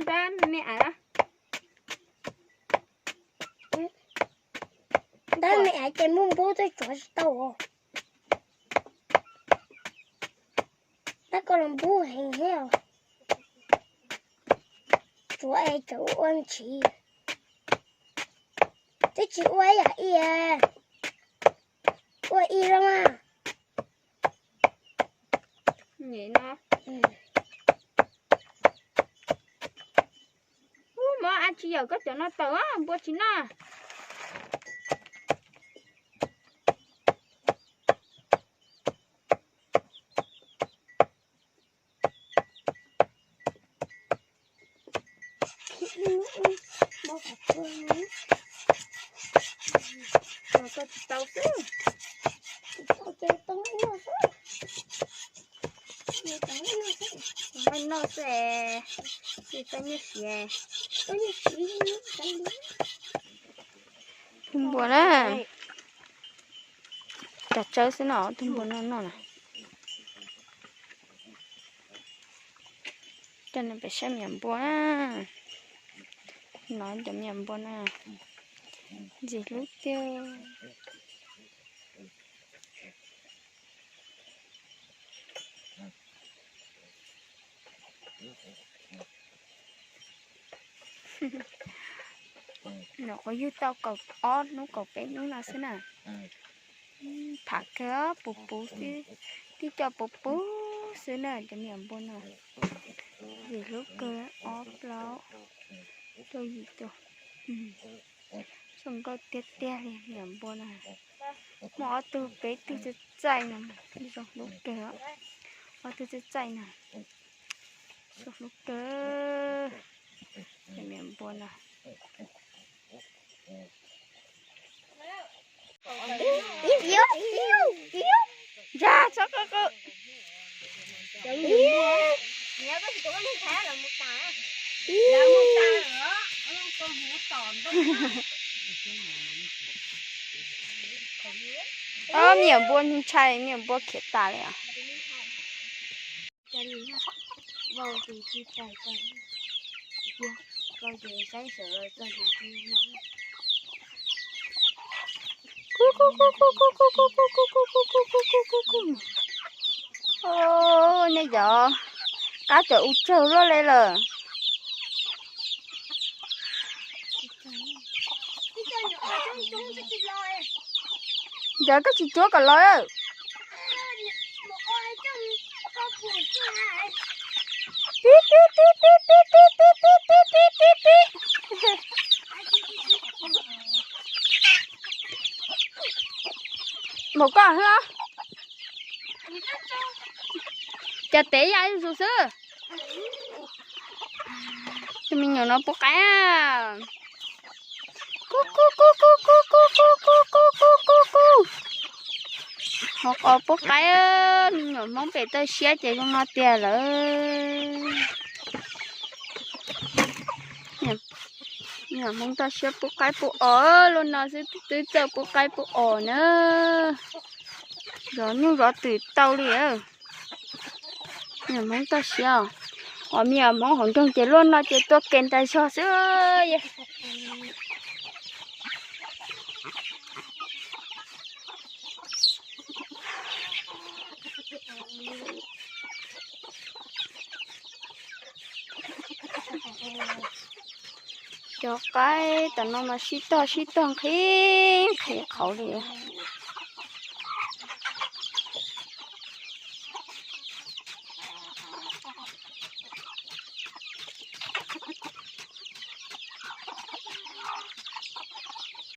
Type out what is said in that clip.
Tab me av. Tab me av ces muaj npub twb tsuav tsis tau os. Tab koj los npub heev thiab. Tsuav es tseem ua ntshis. Twb tsis ua ib yam ib. Ua ib lawm mas. Ub, mov a tsis yawm koj cov no tawm npua tsis noj. Tsis tau xwb. Noj xwb, tsis tau nyiaj siav. Tus npua na, cov tsawb xwb no, tus npua no noj na. Coj nws pem saib me nyuam npua na. No cov me nyuam npua na, ntxim hlub tiag. Nyuam qhuav yug tau kaum ob hnub kaum peb hnub no xwb na. Pham kawg, puv puv xwb, tib co puv puv xwb na cov me nyuam npua no. Ntxim hlub kawg, ob plaub rau yim tus. Zoo nkauj tiag tiag li me nyuam npua no. Muaj ob tug peb tug txaij txaij no, zoo hlub kawg. Ob tug txaij txaij no, zoo hlub kawg. Cov me nyuam npua no. Ntsa txhob qw qw. Ob, me nyuam npua ntshai, me nyuam npua khiav tas li os. Nej cov qab cov u tsawg luaj li lawm. Ntawd koj tsis cuab kom los. Pib pib pib pib pib pib pib pib pib pib pib pib. Npaum koj xwb. Cov tev ya zuj zus xwb. Tus me nyuam no pub qaib. Kuj kuj kuj kuj kuj kuj kuj kuj kuj kuj kuj kuj. Ho qos pub qaib, me nyuam Hmoob pem toj siab ces zoo no tiag lawm. Me nyuam Hmoob toj siab pub qaib pub os, luaj no xwb twb txawj pub qaib pub os na. Zov nyuj zov twm tau li. Me nyuam Hmoob toj siab os. Os, me nyuam Hmoob hauv nroog ces luaj no ces tuaj ke ntas zog xwb. Cov qaib tam no mas sib tog sib tog nqhis nqhis qhauv li.